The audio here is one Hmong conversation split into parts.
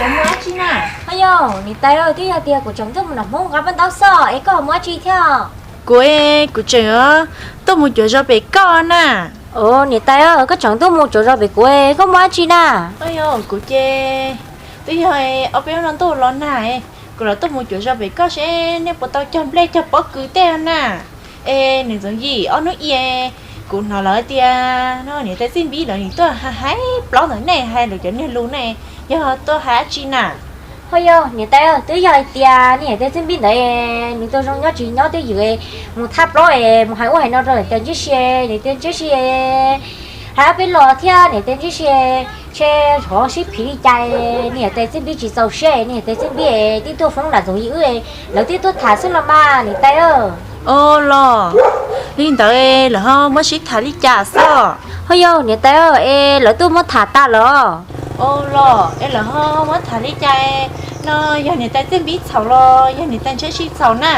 Koj muaj dab tsi na? Ho yog niam tais, twb yog tias kuv tseem tuaj mus nram Hmoob nqa paj ntaub xwb es koj ho muaj dab tsi thiab? Kuv, kuv tseem tuaj mus cuav zos pem koj na. Ua niam tais, koj tseem tuaj mus cuav zos pem kuv, koj muaj dab tsi na? Yog kuv ces twb yog ob peb hnub no ntuj los nag, kuv los tuaj mus cuav zos pem koj seb nej puas tau cog nplej cog pob kws tej na. Es nws txoov yim ob hnub i, kuv hnov lawv tias no niam tais Txij Npib lawv nim tuaj hais plaub ntawm nej, hais lawv cov niag lus ne, yog tuaj hais dab tsi na? Ho yog niam tais, twb yog hais tias niam tais Txij Npib ntawd nws tau zoo nyob tsis nyob twj ywm, mus thaj plaub es mus hais ub hais no rau niam tais Ntshiab Si, niam tais Ntshiab Si hais ob peb los thiab niam tais Ntshiab Si ntshe rov sib phiv li cas, niam tais Txij Npib tsis txaus siab, niam tais Txij Npib twb tuaj foob nram txoov yim wb, lawv twb tuaj tham xwb los mas niam tais. Ua los li ntawd lawv ho muab sib tham li cas xwb? Ho yog niam tais, es lawv tuaj muab tham tas los? Ua los es lawv ho muab tham li cas no, yog niam tais Txij Npib txhaum los yog niam tais Ntshiab Si txhaum na?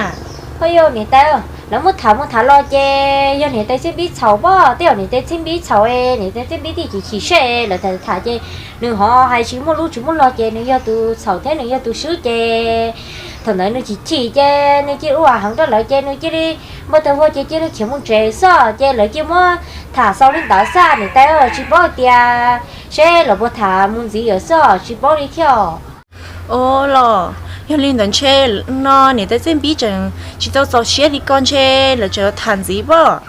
Ho yog niam tais, lawv muab tham mus tham los ces yog niam tais Txij Npib txhaum pob, tej zaum niam tais Txij Npib txhaum es niam tais Txij Npib thiaj chim chim siab, lawv tham tham ces nws ho hais tsis muaj lub tsis muaj log ces nws yog tus txhaum thiab nws yog tus swb ces thaum ntawd nws chim chim ces nws cia li ua heev rau lawv ces nws cia li npau taws vog ces cia li khiav mus tsev xwb ces lawv cia li muab tham xaus li ntawd xwb niam tais, tsis paub tias seb lawv puas tham mus ntxiv lawm xwb tsis paub li thiab. Ua los yog li ntawd ntshe no niam tais Txij Npib tseem tsis tau txaus siab li ko ntshe lawv tseem tham ntxiv pob.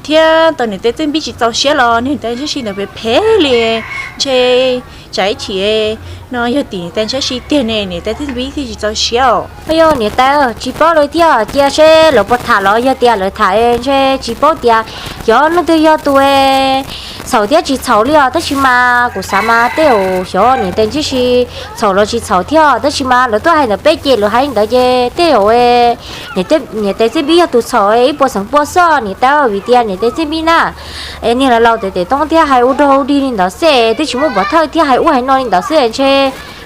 Thiab tau niam tais Txij Npib tsis txaus siab los niam tais Ntshiab Si ntawd phem phem li, ntshe tsam ib chim no yog tim niam tais Ntshiab Si tiag ne niam tais Txij Npib thiaj tsis txaus siab os. Ho yog niam tais, tsis paub li thiab cia seb lawv puas tham los yog tias lawv tham ntshe tsis paub tias xyov leej twg yog tus txhaum thiab tsis txhaum li os, tab sis mas kuv xav mas tej zaum xyov niam tais Ntshiab Si txhaum los tsis txhaum thiab, tab sis mas lawv tuaj hais ntawm peb ces lawv hais li ntawd ces tej zaum niam tais Txij Npib yog tus txhaum ib puas xeem pua xwb niam tais, vim tias niam tais Txij Npib na es niag laus laus tes tes toob thiab hais ua dog ua dig li ntawd xwb, twb tsis muaj pov thawj thiab hais ub hais no li ntawd xwb ntshe.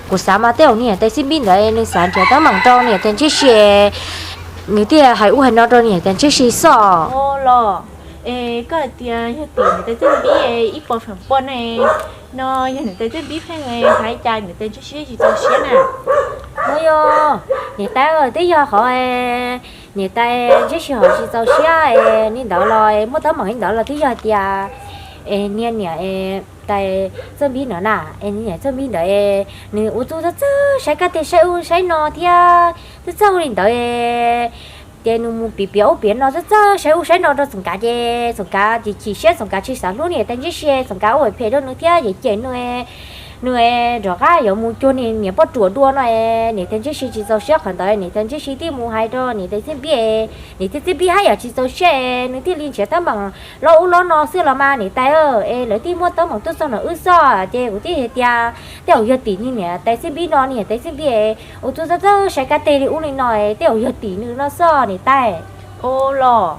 Kuv xav mas tej zaum niam tais Txij Npib ntawd nws xav nrhiav teeb meem rau niam tais Ntshiab Si, nws thiaj hais ub hais no rau niam tais Ntshiab Si xwb. Los es koj hais tias yog tim niam tais Txij Npib ib puas feem pua ne, no yog niam tais Txij Npib pheej hais cas niam tais Ntshiab Si tsis txaus siab na? Ua yog niam tais, twb yog qhov niam tais Ntshiab Si ho tsis txaus siab li ntawd los muaj teeb meem li ntawd los twb yog tias niag niam tais Txij Npib no na, es niam Txij Npib ntawd nws ua txuj txawj txawj saib kab teg saib ub saib no thiab txawj txawj ua li ntawd ces nws mus piav piav ub piav no txawj txawj saib ub saib no rau Txoov Kav ces Txoov Kav chim chim siab, Txoov Kav tsis xav hlub niam tais Ntshiab Si, Txoov Kav ua phem rau nws thiab ces cem nws, nws rov qab yuav mus cuag niam poj ruam dua no es niam tais Ntshiab Si tsis txaus siab qhov ntawd niam tais Ntshiab Si thiaj mus hais rau niam tais Txij Npib, niam tais Txij Npib haj yam tsis txaus siab es nws thiaj li nrhiav teeb meem loj ub loj no xwb los mas niam tais, es lawv thiaj muab teeb meem tuaj txog nram wb xwb ces kuv thiaj hais tias tej zaum yog tim niag niam tais Txij Npib no, niam tais Txij Npib ua txuj txawj txawj saib kab teg li ub li no tej zaum yog tim nws no xwb niam tais. Ua los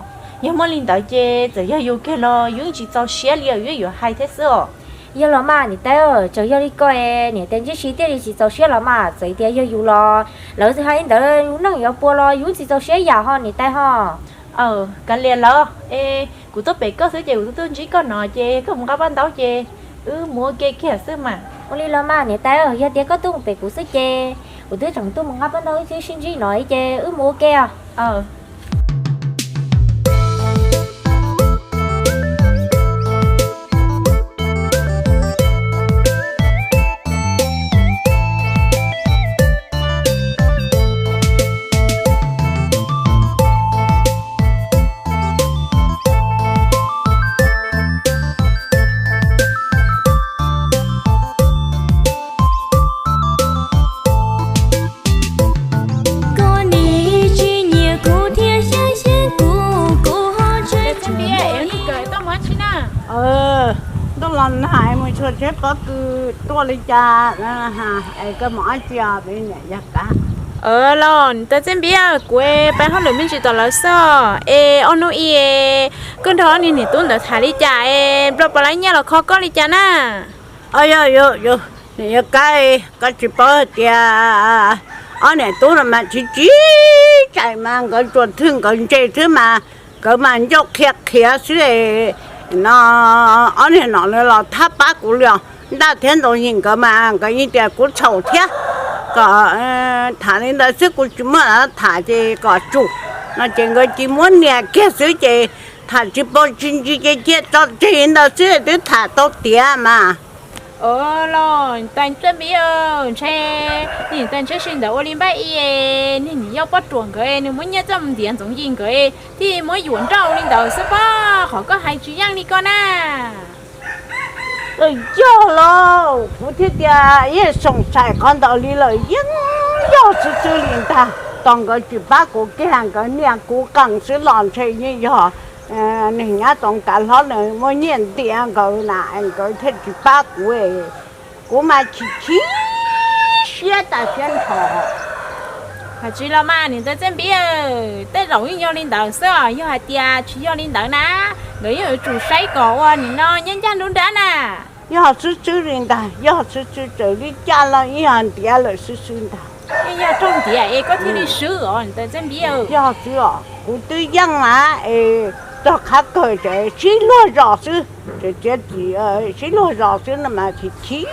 yog muaj li ntawd ces txawm yog yus kiag los yus yeej tsis txaus siab li os, yus yuav hais thiab xwb os. Yog los mas niam tais, txawm yog li ko es niam tais Ntshiab Si thiaj li tsis txaus siab los mas txawm tias yog yus los lawv hais li ntawd yus neej yuav puas los yus tsis txaus siab yam ho niam tais ho. Kav liam lawm es kuv tuaj pem koj xwb ces kuv tuaj ntsib koj no ces koj mus nqa paj ntaub ces wb mus ua ke kiag xwb mas. Ua li los mas niam tais, yog tias koj tuaj mus pem kuv xwb ces kuv twb tseem tuaj mus nqa paj ntaub wb twb sib ntsib no ces wb mus ua ke os. Koj nim tsis nyiam kuv thiab xyab xyab kuv, kuv ho tseem tshuav. Ntuj los nag mus tshuav tsheb pob kws tuaj li cas es koj mus dab tsi os niam yawg Kav? Los niam tais Txij Npib, kuv pais hauj lwm me ntsis tom lawv xwb es ob hnub i koj nrog ob niag niam tub ntawd tham li cas es nplua puas laib nyiaj los kho koj li cas na? Yog, niam yawg Kav, koj tsis paub hais tias ob niam tub no mas tsis tsis tseem mas nkawd tsuas thwj nkawd ntse xwb mas nkawd mas ncauj qhia qhiav xwb no. Ob niag no los thab pab kuv li os. Ntaj thiab Ntxoov Yim nkawd mas nkawd yeej tias kuv txhaum thiab, kom tham li ntawd xwb, kuv tsis muab tham ces kom tsum no ces nkawd cia muab nias kiag xwb ces tham tsis paub tsis ntsis ces cia tso tseg li ntawd xwb twb tham tau tiav mas. Ua los niam tais Txawj Npiv, ntshe niam tais ntshe sib ntawd ua li npaj i, niag niam yau poj ruam nkawd nws muab nyiaj coj mus ntiav Ntxoov Yim nkawd thiaj muab yuam nrauj li ntawd xwb pob, qhov koj hais tsis yeej li ko na. Yog lauj, kuv thiaj tias yeej xoom xais qhov ntawd li lawm, yeej yog xwb xwb li ntag. Tos nkawd tsis pab kuv kiag, nkawd nias kuv qees xwb los ntshe yeej yog neeg nyab Toov Kav Hlob na muab nyiaj ntiav nkawd na, nkawd thiaj tsis pab kuv. Kuv mas chim chim siab tas siab nrho. Hais tsis los mas niam tais Txawj Npiv, tej zaum yeej yog li ntawd xwb os, yog hais tias tsis yog li ntawd na, nkawd yeej yuav tsum saib kom ua nim no nyob ncaj nruab nrab na. Yog xwb xwb li ntag, yog xwb xwb, txawm li cas los yeej yog ntiav lawm xwb xwb ntag. Yeej yog raug ntiav es koj thiaj li swb os niam tais Txawj Npiv. Yog xwb os, kuv twb yeej mas es txog qhov kawg ces sib luag zos xwb, txawm tias sib luag zos xwb no mas chim chim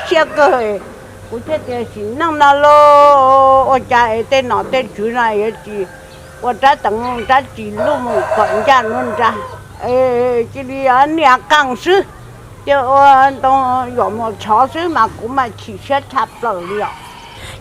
siab kawg. Kuv thiaj tias sim neej no los ua cas es tej nom tej tswv no yuav tsis ua rab teev rab ris luj mus kom ncaj nruab nrab, cia li nias qees xwb, cia ua ntoo yuam mus tshov xwb mas kuv mas chim siab tshaj plaws li os.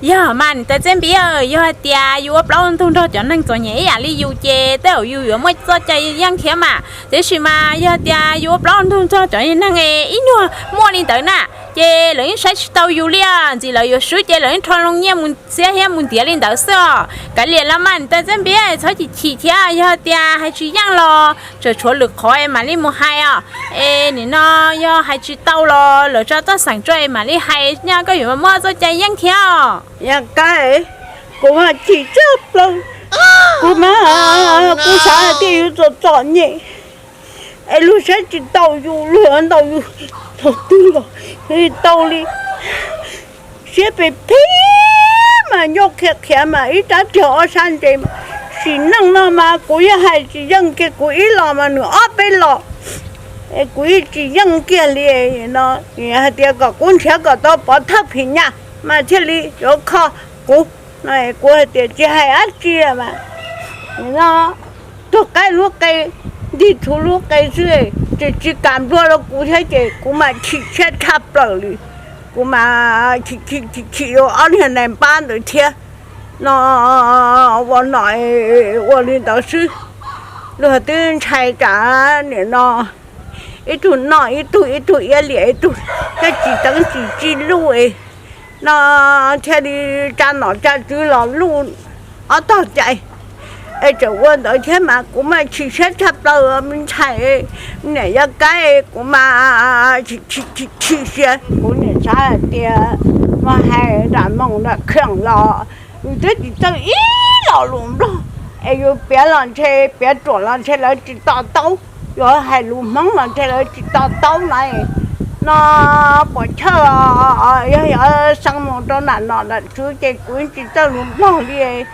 Yog mas niam tais Txawj Npiv, yog hais tias yus ua plaub ua ntug nrog cov neeg txom nyem ib yam li yus ces tej zaum yus yuav muaj txoj cai yeej thiab mas, tiam sis mas yog tias yus ua plaub ua ntug nrog cov neeg ib nyuag muaj li ntawd na, ces lawv yeej saib tsis tau yus li os, ntxim lawv yuav swb ces lawv yeej rho loo nyiaj mus xiab hiab mus ntiav li ntawd xwb os. Kav liam los mas niam tais Txawj Npiv, txhob chim chim thiab, yog tias hais tsis yeej los tseem tshuav lwm qhov es mam li mus hais os. Es nim no yog hais tsis tau los lawv tso toj xeem tso es mam li hais, nyaj koj yuav muaj txoj cai yeej thiab os. Yog kawg, kuv mas chim tshaj plaws, kuv mas kuv xav hais tias yus txom txom nyem es luag saib tsis taus yus, luag ntaus yus thaum twg los tsis tau li. Siab phem phem mas ncauj qhia qhia mas ib rab riag ob sab ntse. Sim neej no mas kuv yeej hais tsis yeej kiag, kuv ib los mas nws ob peb los, es kuv yeej tsis yeej kiag li no. Hais tias kom kuv nrhiav kom tau pov thawj phim nyaj mas thiaj li yuav kho kuv no, kuv hais tias tsis hais dab tsi mas no, tuag qaib lub qe, ntig txhuv lub qe xwb, tsis tsis kam nplua rau kuv thiab ces kuv mas chim siab tshaj plaws li. Kuv mas chim chim chim yuav ob niag nais npab ntawd thiab no, ua nom ua li ntawd xwb. Luag twb ntshai tsam nim no ib tug noj ib tug, ib tug iab liam ib tug, thiab tsis teev tsis txi luj no, thiaj li tsa nom tsa tswv los luj ob tog cai es tseem ua ntawd thiab mas kuv mas chim siab tshaj plaws me ntxhais, niam yog kab, kuv mas chim siab. Kuv niam xav hais tias mas hais nram moos nram kheem los yus twb tsis txawj ib lo lus Nplog, es yus piav los ntshe piav ruam los ntshe lawv tsis to taub, yuav hais lus Hmoob los ntshe lawv tsis to taub na. No puas chawj, yog yuav xeev mus rau nram nom nram tswv ces kuv tsis txawj lus Nplog li.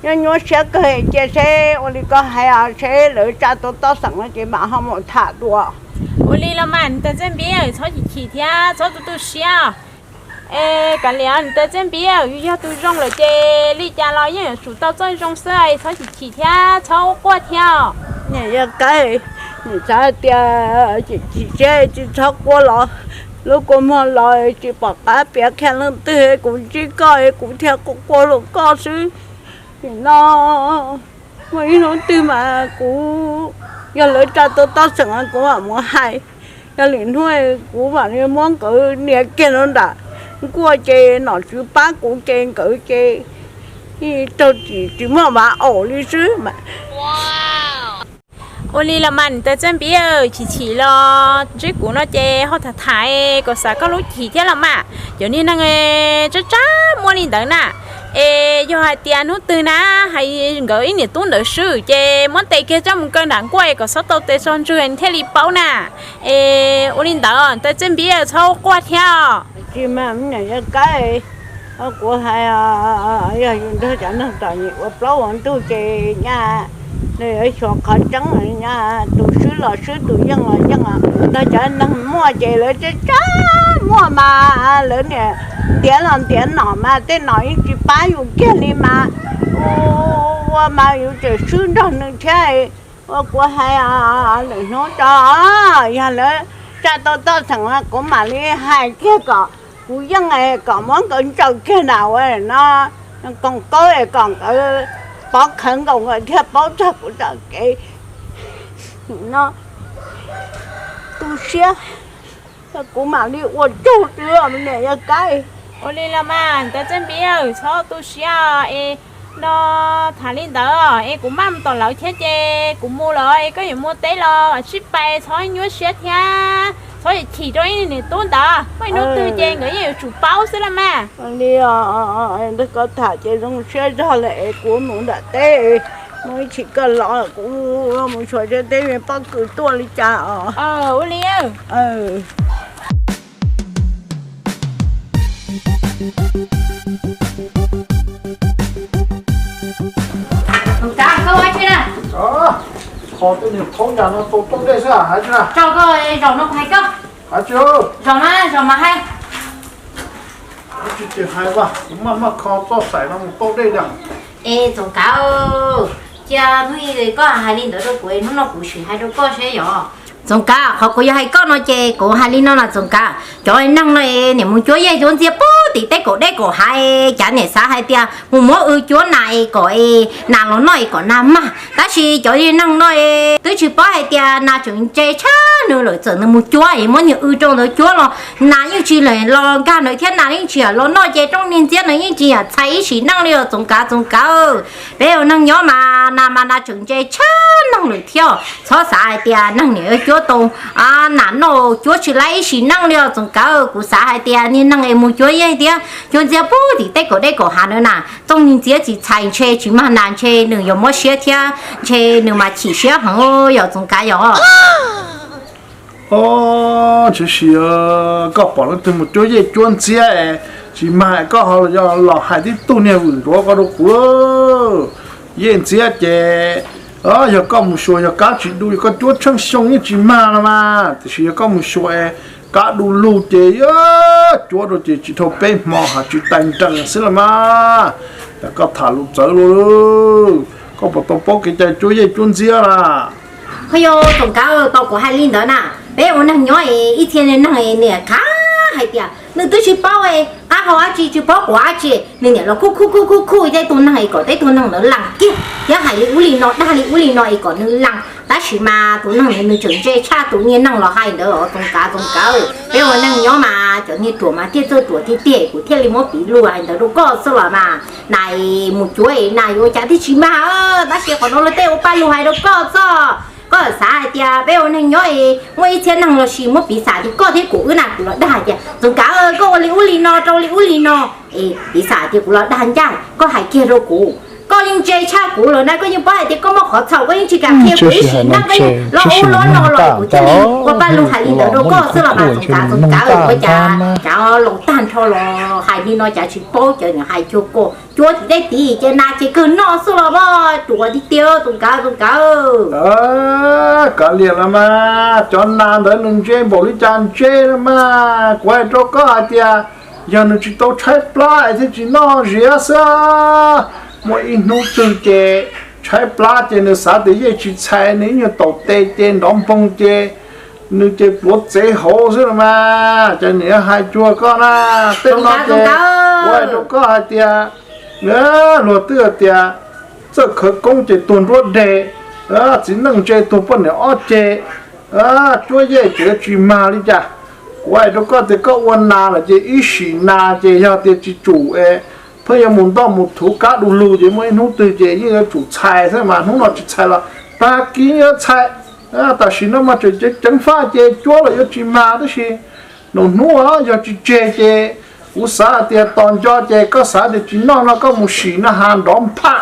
Nyob nyuaj siab kawg, cia seb ua li koj hais os, seb lawv tsa tus toj xeem no ces mam ho mus tham dua. Ua li los mas niam tais Txawj Npiv, txhob chim chim thiab txhob tu tu siab. Es kav liam niam tais Txawj Npiv, yus yog tus zoo lawm ces li cas los yeej yuav tsum tau txoj zoo xwb, txhob chim chim thiab txhob quaj thiab. Niam yog kab, niam xav tias chim chim siab tsis txhob quaj los lub kua muag los tsis pom qab piav qhia leej twg, kuv ntsib koj kuv thiaj quaj quaj rau koj xwb. Nim no muaj ib hnub twg mas kuv, yog lawv tsa tus toj xeem kuv mam mus hais. Yog lwm hnub kuv mam li muab nkawd nias kiag rau nram nkuaj ces nom tswv pab kuv ces nkawd ces raug tsis, tsis muaj vav aum li xwb mas. Ua li los mas niam tais Txawj Npiv, chim chim los ntsib kuv no ces ho tham tham kom xav koj lub chim thiab los mas. Cov niag neeg tsab tsab muaj li ntawd na, es yog hais tias hnub twg na hais nkawd ib niam tub ntawd swb ces muab tes kiag coj mus kaw nram nkuaj kom xob tau tes txog ntswg thiaj li paub na. Es ua li ntawd niam tais Txawj Npiv txhob quaj thiab. Tsis mas niam yog kab, kuv hais, yog yus nrog cov neeg txom nyem ua plaub ua ntug ces nyaj nws yuav xyuas qhov tseeb, nyaj tus swb los swb tus yeej los yeej. Los cov neeg muaj ces lawv tsa tsa muaj mas lawv niam ntiav los ntiav nom mas tej nom yeej tsis pab yus kiag li mas. Ua mas yus tseem swb nrog nws thiab. Ua kuv hais lwm hnub tso, yog lawv tsa tau toj xeem kuv mam li hais kiag kom kuv yeej kom muab nkawd ntsaws kiag na ua no koom kaub kom nkawd pov khawv nkaus nkawd thiaj paub txog kuv tom kev no. Tu siab, kuv mam li ua tsaug twb niam yog kab. Ua li los mas ntawd Txawj Npiv, txhob tu siab es no tham li ntawd es kuv maj mus tom lawv thiab ces kuv mus lawm es koj yuav mus teb los sib pais txhob nyuaj siab thiab txhob chim rau ib niam tub ntawd, muaj ib hnub twg ces nkawd yeej yuav tsum paub xwb los mas. Li koj tham ces zoo siab zog lawm es kuv mus nram teb, muaj ib chim koj los kuv mus xyuas teb me pob kws tuaj li cas os. Ua li. Koj ua dab tsi na? Kho tej niag khaub ncaws no tau toj dej xwb hais tsi na. Tso koj zaum no kuv hais koj. Hais tsi. Zaum na, zaum mas hais. Tsis ces hais mas kuv maj maj kho txoj xaim no mus tau dej na. Es Txoov Kav, cia hnub ib koj hais li ntawd rau kuv, hnub no kuv sim hais rau koj seb yog. Txoov Kav, qhov kuv yuav hais koj no ces kuv hais li no na Txoov Kav, cov neeg no es niam mus cuab yej cuab ntxiab puag tim tej kaum dej kaum hav, cav niam xav hais tias mus muab w cuab nas es kom nas los noj es kom nas mag, tab sis cov neeg no es twb tsis paub hais tias nas tseem ntse tshaj nws lawm, txawm nws mus cuab es muab niag w rau ntawd cuab los nas yeej tsis los nkag ntawd thiab nas yeej tsis los noj ces rooj niag ntxiab ntawd yeej tsis yam txhais ib sim neej li os Txoov Kav, Txoov Kav. Peb ua neeg nyob mas nas mas nas tseem ntse tshaj neeg lawm thiab. Txhob xav hais tias neeg niam cuab tau nas noj cuab tsis laib ib sim neej li os Txoov Kav. Kuv xav hais tias niag neeg es mus cuab yej thiab cuab ntxiab puag tim tej kaum dej kaum hav ntawd na, rooj niag ntxiab tsis txhais ntshe tsis mag nas ntshe nws yuav mob siab thiab ntshe nws mas chim siab heev yom Txoov Kav yom. Tsis sim, koj pom leej twg mus cuab yej cuab ntxiab es tsis mag koj ho los hais tib tug niag vwm nruav ko rau kuv. Yej ntxiab ces yog koj mus xyuas yog kab tsis du, yog koj cuab tsheej xyoo yeej tsis mag no mas, tiam sis yog koj mus xyuas es kab du lug ces cuab rau ces tsis dhau peb hmo ho tsis tais nrees xwb los mas. Yog koj tham lus txawv lug, koj puas tau paub kev cai cuab yej cuab ntxiab na? Qhov yog Txoov Kav, tau kuv hais li ntawd na, peb ua neeg nyob es ib txhia neeg niam khav hais tias nws twb tsis paub qab hau dab tsi, tsis paub quav dab tsi, nws niam los khuj khuj khuj khuj khuj tej tug neeg es kom tej tug neeg ntawd lees kiag thiab hais li ub li no dag li ub li no es kom nws lees, tab sis mas tus neeg nws tseem ntse tshaj tus niag neeg los hais ntawd os Txoov Kav, Txoov Kav. Peb ua neeg nyob mas cov niag ruam mas thiaj txawj ruam tiag tiag, kuv thiaj li muab piv lus hais ntawd rau koj xwb los mas. Nas mus cuab nas yuav ua cas thiaj tsis mag, tab sis qhov no luag tej ua paj lug hais rau koj xwb. Koj xav hais tias peb ua neeg nyob es muaj ib txhia neeg los sis muab piv xam tias koj thiab kuv wb na, kuv los dag hais tias Txoov Kav koj ua li ub li no rau li ub li no, es piv xam tias kuv los dag ncaj, koj hais kiag rau kuv. Koj yeej ntse tshaj kuv lawm na, koj yeej paub hais tias koj muaj qhov txhaum koj yeej tsis kam qhia kuv ib sim neej, koj yeej los ub los no los kuv thiaj li ua paj lug hais li ntawd rau koj xwb los mas Txoov Kav, Txoov Kav. Ua cas cov laus tag nrho los hais li no, cov tsis paub cov niam hais cuag koj, cuab tim tej tid ces nas ces kawg noj xwb los mas ruam tiag tiag Txoov Kav, Txoov Kav. Kav liam los mas, cov nas ntawd nws ntse npaum li cas ntse los mas, kuv hais rau koj hais tias yog nws tsis tau tshaib plab es thiaj tsis noj ziab xwb. Muaj ib hnub twg ces tshaib plab ces nws xav tias yeej tsis txhais, nws ib nyuag taum tes ces nrov npoog ces nws ces pluav txev hauv xwb los mas. Ces nws hais cuag koj na, tej no ces kuv hais rau koj hais tias luag twb hais tias txawj khawv koob ces tuag nruab deg, txiv neej ntse tuag poj niam ob ceg, cuab yej ces tsis mag li cas. Kuv hais rau koj tias koj ua nas lawm ces ib sim nas ces yog tias tsis tsum es pheej yuav mus ntoj mus thuv kab du lug ces muaj ib hnub twg ces yeej yuav tsum txhais xwb mas, hnub no tsis txhais los tag kis yuav txhais. Tam sim no mas tseem ceev ceev faj ces cuab los yuav tsis mag tab sis nus hnub yog tsis tseg ces kuv xav hais tias tos nco ces koj xav tias tsis noj no koj mus sim na has nrov nphaj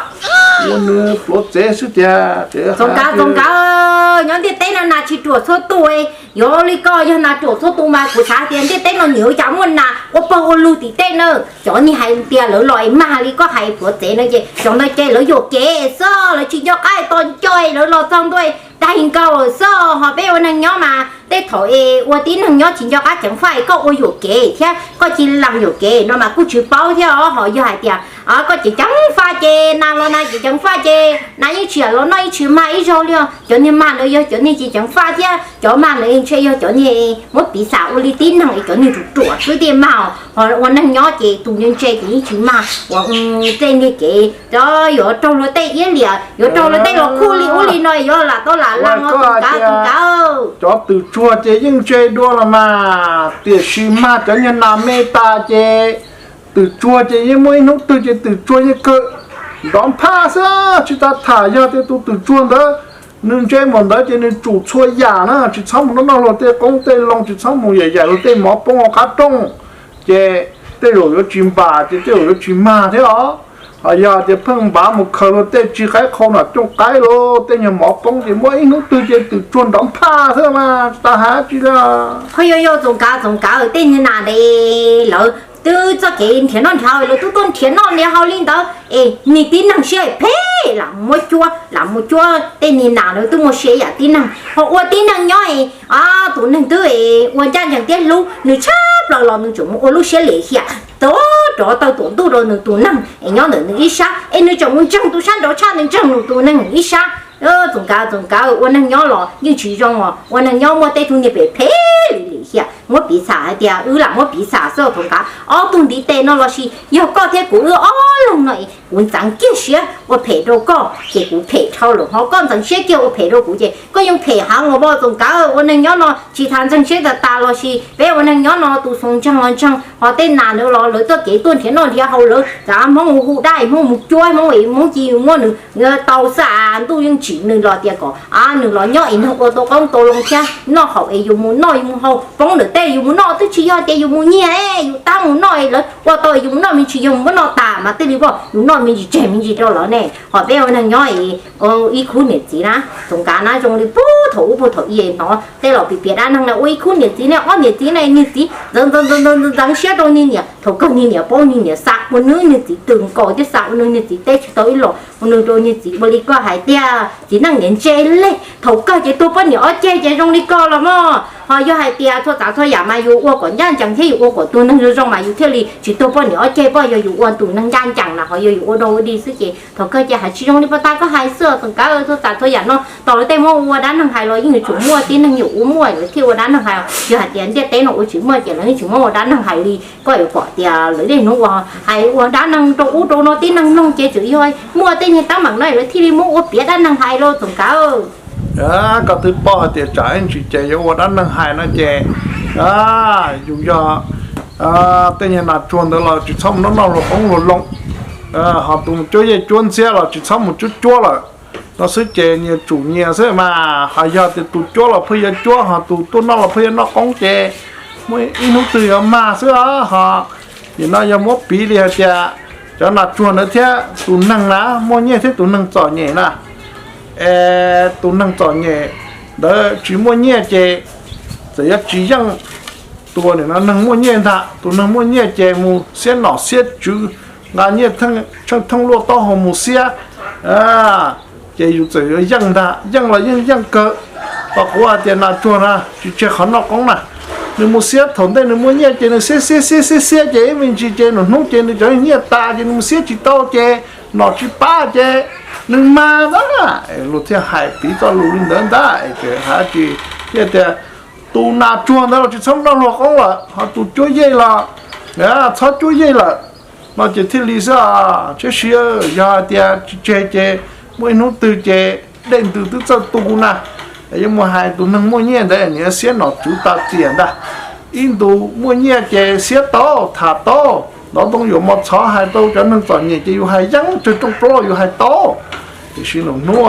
ua nws pluav txev xwb tiag. Txoov Kav, Txoov Kav, nyob ntiaj teb no nas tsis ruam txhua tus. Yog li koj yog nas ruam txhua tus mas kuv xav tias ntiaj teb no nyias ua cas muaj nas ua pawg ua lug tim tej na. Cov niag hais tias lawv los es mag li koj hais pluav txev no ces cov ntawd ces lawv yuam kev xwb, lawv tsis nco qab tos nco lawv los txog ntua Daig nkaus xwb. Ho peb ua neeg nyob mas tej thaum es ua tib neeg nyob tsis nco qab ceev faj es koj ua yuam kev thiab koj cia li lees yuam kev no mas kuj tsis paub thiab os. Ho yog hais tias koj ceev ceev faj ces nas los nas ceev ceev faj ces nas yeej tsis yam los noj yeej tsis mag ib zaug li os. Cov niag mag ntawd yog cov niag tsis ceev faj thiab cov mag ntawd ntshe yog cov niag muab piv xam ua li tib neeg es cov niag ruam ruam xwb thiaj mag. Ho ua neeg nyob ces tus ntse ntse ces yeej tsis mag. Ua tej niag kev yuav raug luag tej iab liam, yuav raug luag tej los khuj li ub li no, yuav lam tau lam lees os tus kav tus kav. Cov twm tsuag ces yeej ntse dua los mas, tiam sis mag cov niag nas me tas ces twm tsuag ces yeej muaj ib hnub twg ces twm tsuag yeej kawg nrov nphaj xwb. Tsis tas tham yog tias tus twm tsuag ntawd nws ntse npaum ntawd ces nws tsum txhua yam na, tsis txhob mus noj noj luag tej qoob tej loo, tsis txhob mus yam yam luag tej mov poob hauv qab rooj, ces tej zaum yuav tsis npam ces tej zaum yuav tsis mag thiab os. Ho yog tias pheej npav mus khaws luag tej tsis qaib qhau nom cooj qaib los tej nyuag mov poob ces muaj ib hnub twg ces twm tsuag nrov nphaj xwb mas tsis tas hais tsis li. Qhov yog yog txoos kav txoos kav tej niag nas ntawd lawv twb txoj kev nrhiav noj nrhiav haus lawv twb tuaj nrhiav noj nrhiav haus li ntawd es niag tib neeg siab phem lam muab cuab lam mus cuab tej niag nas ntawd twb muaj siab yam tib neeg ho ua tib neeg nyob es tus neeg twb ua ncaj ncees thiab hlub nws tshaj plaws los nws tseem mus ua lub siab lim hiam tuav rov taw tuam ntuj rau nws tus neeg es nyob ntawm nws ib sab es nws tseem mus ntseeg tus sab nraud tshaj nws ntseeg nws tus neeg ib sab. Txoos kav txoos kav ua neeg nyob los yeej tsis zoo os, ua neeg nyob muaj tej tug niag phem phem lim lim hiam muab piv xam hais tias wb lam muab piv xam xwb txoos kav. Ob tug ntiv tes no lossis yog koj thiab kuv wb ob leeg no es kuv ntxeev kiag siab ua phem rau koj ces kuv phem dhau lawm ho koj ntxeev siab kiag ua phem rau kuv ces koj yeej phem heev los mas txoos kav. Ua neeg nyob no tsis tas ntseeg siab tas tas lossis peb ua neeg nyob no tus xoo ntseeg los ntseeg ho tej nas ntawd los lawv txoj kev tuaj nrhiav noj nrhiav haus lawv txav Hmoob mus hu dab Hmoob mus cuab Hmoob es Hmoob cia muab nws tau xwb. Ntuj yeej tsim nws los tias kom nws los nyob es nws ua tau qoob tau loo thiab noj haus es yus mus noj yus mus haus poob ntawm tej yus mus noj twb tsis yog tias yus mus nyiag yus tab mus noj es lawv ua tau es yus mus noj me ntsis yog mus muab noj tas mas tej li voj yus noj me ntsis tseg me ntsis rau lawv ne. Ho peb ua neeg nyob es ib khub niam txiv na txoos kav na zoo li puag thaum ub puag thaum i hnov tej laus piav piav dab neeg na ua ib khub niam txiv ne ob niam txiv ne niag txiv ntxeev ntxeev ntxeev siab rau niag niam thaum kawg niag niam paub niag niam xa ua nws niag txiv tw nkaus thiab xa ua nws niag txiv teb tsis tau ib los ua nws rau niag txiv ua li koj hais tiag txiv neej niam ntse li. Thaum kawg ces tuag poj niam ob ceg ces zoo li koj los mas ho yog hais tias txhua tsav txhua yam mas yus ua kom ncaj ncees thiab yus ua kom tus neeg zoo zoo mas yus thiaj li tsis tuag poj niam ob ceg. Poj yog yus ua tus neeg ncaj ncees na ho yog yus ua dog ua dig xwb ces thaum kawg ces hais tsis zoo li puag ta koj hais xwb txoos kav. Txhua tsav txhua yam no tos lawv tej muab ua dab neeg hais los yeej yuav tsum muaj tib neeg yuav ua muaj lawv thiaj ua dab neeg hais. Yog hais tias ntiaj teb no ua tsis muaj ces lawv yeej tsis muab ua dab neeg hais li. Koj yuav pom tias lawv niaj hnub ua hais ua dab neeg rau ub rau no tib neeg mloog ces tseem yog muaj tej niag teeb meem no lawv thiaj li muab ua piav dab neeg hais los txoos kav. Koj twb paub hais tias tsam ib ntsis ces yuav ua dab neeg hais no ces yus yog tej niag nas tsuag ntawd los tsis txhob mus noj noj luag qoob luag loo, ho tus cuab yej cuab ntxiab los tsis txhob mus cuab cuab lawm no xwb ces nyias tsum nyias xwb mas. Ho yog tias tus cuab los pheej yuav cuab ho tus tuaj noj los pheej yuav noj qoob ces muaj ib hnub twg yuav mag xwb os. Ho nim no yog muab piv li hais tias cov nas tsuag ntawd thiab tus neeg na muaj nyiaj thiab tus neeg txom nyem na, es tus neeg txom nyem ntawd tsis muaj nyiaj ces txawm yuav tsis yeej tus nim no neeg muaj nyiaj ntag. Tus neeg muaj nyiaj ces mus xiab nom xiab tswv, nqa nyiaj tsheej theej luaj taub hau mus xiab, ces yus txawm yuav yeej ntag. Yeej los yeej yeej kawg. Pom kuv hais tias nas tsuag na tsis tseg qhov noj qoob na, nws mus xiab thaum ntej nws muaj nyiaj ces nws xiab xiab xiab xiab xiab ces ib me ntsis ces nws hnub ces nws cov nyiaj tas ces nws mus xiab tsis tau ces nom tsis pab ces nws mag ntag. Luag thiaj hais piv txoj lus li ntawd ntag. Hais tsis tias tus nas tsuag ntawd los tsis txhob noj luag qoob lawm, ho tus cuab yej los txhob cuab yej lawm no ces thiaj li xwb. Tsheb si, yog hais tias tsis tseg ces muaj ib hnub twg ces dej ntws twb txawj tu na, yuav mus hais tus neeg muaj nyiaj ntawd nws yuav xiab nom tswv tas tiam ntag. Ib ntus muaj nyiaj ces xiab tau tham tau, ntov ntoo yuam mos txhov hais tau cov neeg txom nyem ces yus hais yeej tsawg rooj plaub yus hais tau. Tiam sis nws hnub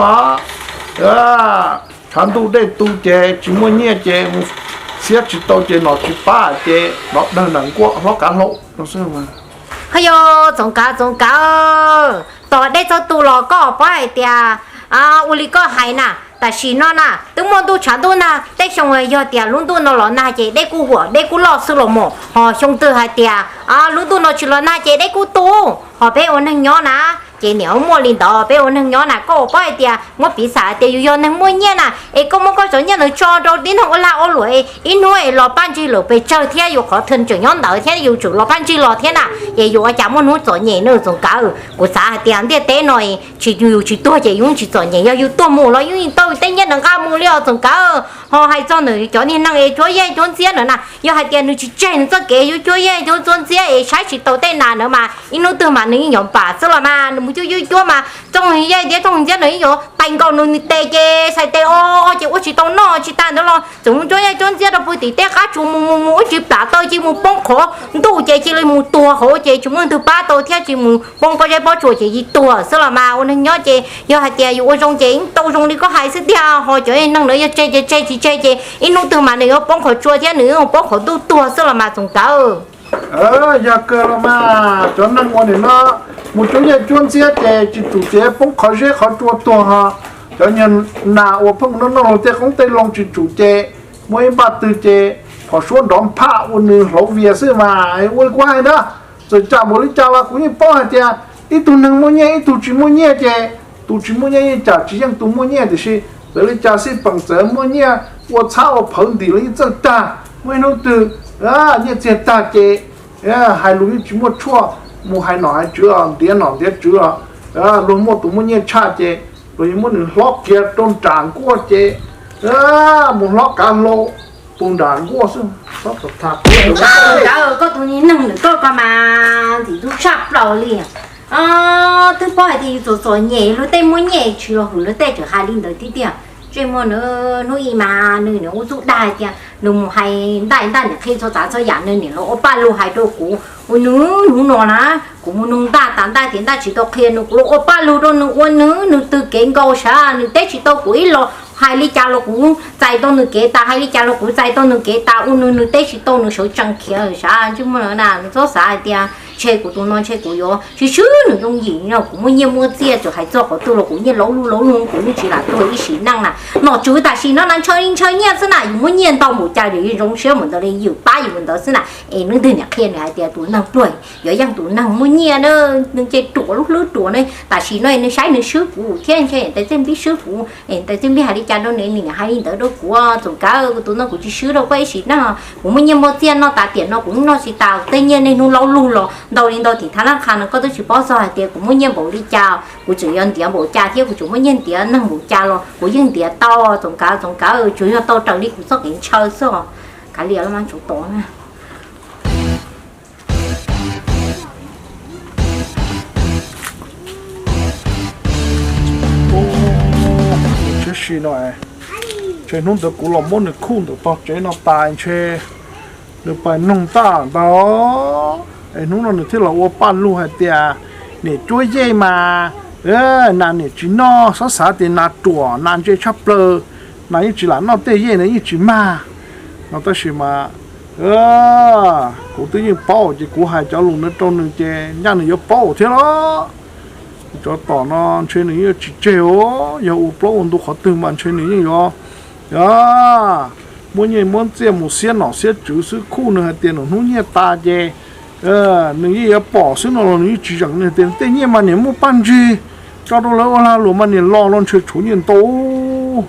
tshav ntuj dej tu ces tsis muaj nyiaj ces mus xiab tsis tau ces nom tsis pab ces nrov dawg nram nkuaj hlob kav hlau no xwb. Ho yog Txoov Kav, Txoov Kav, tos dej txawj tu los koj paub hais tias ua li koj hais na. Tam sim no na twb muaj ntuj tshav ntuj nag, tej xyoo yog tias lub ntuj no los nag ces dej kuj huam dej kuj loj xwb los mas, ho xyoo twg hais tias lub ntuj no tsis los nag ces dej kuj tu. Ho peb ua neeg nyob na, Ces niam muaj li ntawd, peb ua neeg nyob na, koj ua paub hais tias muab piv xam hais tias yus yog neeg muaj nyiaj na, es koj muab koj cov nyiaj ntawd tso rau tib neeg ua lag ua luam, ib hnub es los paj ntsig lawm pes tsawg thiab yus qhov thw tseem nyob ntawd thiab yus tseem los paj ntsig los thiab na, ces yus ua cas muaj hnub txom nyem no Txoov Kav? Kuv xav hais tias ntiaj teb no tsis, yus tsis tuag ces yus tsis txom nyem, yog yus tuag mus los yus yeej tau tej nyiaj ntawd nqa mus li os Txoov Kav. Ho hais txog ntawm cov niag neeg es cuab yeej cuab ntxiab ntawd na, yog hais tias nws tsis tseg nws txoj kev yuav cuab yeej cuab ntxiab es saib tsis taus tej nas ntawd mas ib hnub twg mas nws yeej yuav npam xwb los mas, nws mus cuab yeej cuab mas txooj yeej thiab txooj ntxiab nws yeej yuav tais nkaus nws tes ces xais tes o o ces ua tsis tau noj tsis tas ntawd los txawm mus cuab yeej cuab ntxiab rau puag tim tej qab tsuas mus mus mus ib ntsis plam taw cia li mus poob qhov ntuj ces cia li mus tuag hauv ces tsis muaj leej twg pab tau thiab cia li mus poob pob zeb pob tsuas ces cia li tuag xwb los mas. Ua neeg nyob ces yog hais tias yus ua zoo ces yeej tau zoo li koj hais xwb tiag, ho cov neeg ntawd yog tseg ces tseg, tsis tseg ces ib hnub twg mas nws yuav poob qhov tsua thiab nws yuav poob qhov ntuj tuag xwb los mas Txoov Kav. Yog kawg los mas, cov neeg ua nim no mus cuab yeej cuab ntxiab ces tsis tsum ces poob qhov zeb qhov tsua tuag ho. Cov niag nas uas pheej noj noj luag tej qoob tej loo tsis tsum ces muaj ib npaj twg ces phom suab nrov nphaj ua nws hlauv vias xwb mas. Ua li kuv hais ntag, txawm tsam npaum li cas los kuv yeej paub hais tias ib tug neeg muaj nyiaj ib tug tsis muaj nyiaj ces tus tsis muaj nyiaj yeej tsam tsis yeej tus muaj nyiaj, tiam sis txawm li cas xij peem txawm muaj nyiaj ua txhab ua phawv ntim los yeej txawj tag. Muaj ib hnub twg nyiaj txiag tag ces hais lus yeej tsis muaj tshuaj, mus hais nom hais tswv os, ntiav nom ntiav tswv os, luag muaj tus muaj nyiaj tshaj ces luag yuav muab nws hlob kiag rau nram nkuaj ces mus hlob kav hlau tus nram nkuaj xwb. Koj tus neeg ntawm koj ko mas ntxim ntxub tshaj plaws li. Twb paub hais tias yus txom txom nyem, luag tej muaj nyiaj tsis los hwm luag tej, tseem hais li ntawd tiag tiag. Ntsej muag nws hnub ib mas nws niam ua txuj dag hais tias nws mus hais ntaj, ntaj niam qhia txhua tsav txhua yam, nws niam los ua paj lug hais rau kuv, ua nws hnub no na, kuv mus nug ntaj tas ntaj tias ntaj tsis tau qhia nws, kuv los ua paj lug rau nws, ua nws nws tw kev nkaus sav, nws teb tsis tau kuv ib los, hais li cas los kuv txais tau nws kev tas, hais li cas los kuv txais tau nws kev tas, ua nws nws teb tsis tau, nws sawv tsees khiav sav. Ntsej muag na, nws txhob xav hais tias ntshe kuv tus no ntshe kuv yuav swb swb nws yooj yim no, kuv muaj nyiaj muaj txiaj, txawm hais txog qhov twg los kuv nyiaj laub lug laub lug, kuv yeej tsis lam tuag ib sim neej na. Nom tswv tam sim no na ntshaw li ntshaw nyiaj xwb na, yus muaj nyiaj ntau npaum cas yus zoo siab mus ntawd li, yus pab yus mus ntawd xwb na. Es leej twg niam qhia nws hais tias tus neeg pluag yuav yeej tus neeg muaj nyiaj na, nws ntshe ruam lub hlwb ruam ne. Tam sim no nws saib nws swb kuv thiab ntshe tais txij npib swb kuv, tais txij npib hais li cas rau nws, nws niam hais li ntawd rau kuv. Txoov Kav, kuv tus no kuv tsis swb rau koj ib sim neej, kuv muaj nyiaj muaj txiaj noj tas tiam no kuv noj tsis tas, tej nyiaj niaj hnub laub lug los ntau li ntau tim thab laj qha no koj twb tsis paub txog hais tias kuv muaj nyiaj npaum li cas, kuv tseem yuav ntiav npaum cas thiab kuv tseem muaj nyiaj ntiav neeg npaum cas los kuv yeej ntiav tau. Txoov Kav, Txoov Kav, tsuas yog tau raws li kuv txoj kev ntshaw xwb os. Kav liam los mas Txoov Kav na. Tsheb si no, ntshe hnub ntawd kuv los muab nws khuj ntawm tog tsev no tas ntshe nws pais noog ntaj ntag. Es hnub no nws thiaj los ua paj lug hais tias niam cuab yeej mas nas niam tsis noj, xob xav tias nas ruam, nas ntse tshaj plaws, nas yeej tsis lam noj tej yeej na, yeej tsis mag no. Tab sis mas kuv twb yeej paub ces kuv hais cov lus no rau nws ces ncaj nws yuav paub thiab los. Cov tom no ntshe nws yeej tsis tseg os, yog ua plaub ua ntug qhov twg mas ntshe nws yeej yuav muab nyiaj muab txiaj mus xiab nom xiab tswv xwb. Khuj nws hais tias nws hnub nyiaj tas ces nws yeej yuav pom xwb no los nws yeej tsis zeem. Nws tias tej nyiaj mas niam muaj paj ntsig tso rau lawv ua lag luam mas niam los los ntshe tshuav nyiaj ntau.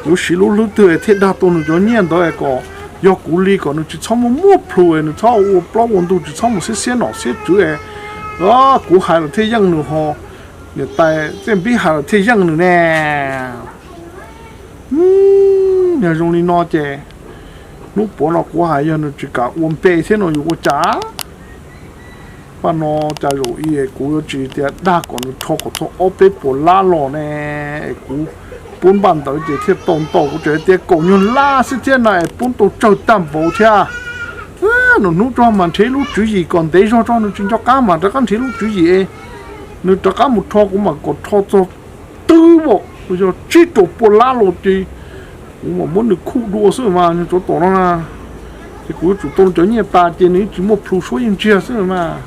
Yuav siv lub hlwb twg thiaj dag tau nws cov nyiaj ntawd kom yog kuv li, kom nws tsis txhob muaj muaj plhus, nws txhob ua plaub ua ntug, tsis txhob mus xiab xiab nom xiab tswv. Kuv hais los thiaj yeej nws ho, niam tais txij npib hais los thiaj yeej nws ne. Yog zoo li no ces hnub puav no kuv hais yog nws tsis kam ua npe thiab no yuav ua cas? Paj no cas zaum i kuv yuav tsis tias dag kom nws rho kom txog ob peb puas lab los ne. Es kuv pub npaj ntawd ces thiaj tau ntau, kuv tseem tias kaum nyuag lab xwb thiab na es pub tau tsawg tag npaum thiab. Nws hnub tso mas nrhiav lub tswv yim kom ntev zog tso, nws tsis nco qab mas rov qab nrhiav lub tswv yim. Nws rov qab mus rho kuv mam kom rho txog twb yog tsib rau puas lab los ces kuv mam muab nws khuj dua xwb mas. Nws tsov tom no na, ces kuv yuav tsum tau cov nyiaj tas ces nws yeej tsis muaj plhus suab yeej ntsiag xwb mas.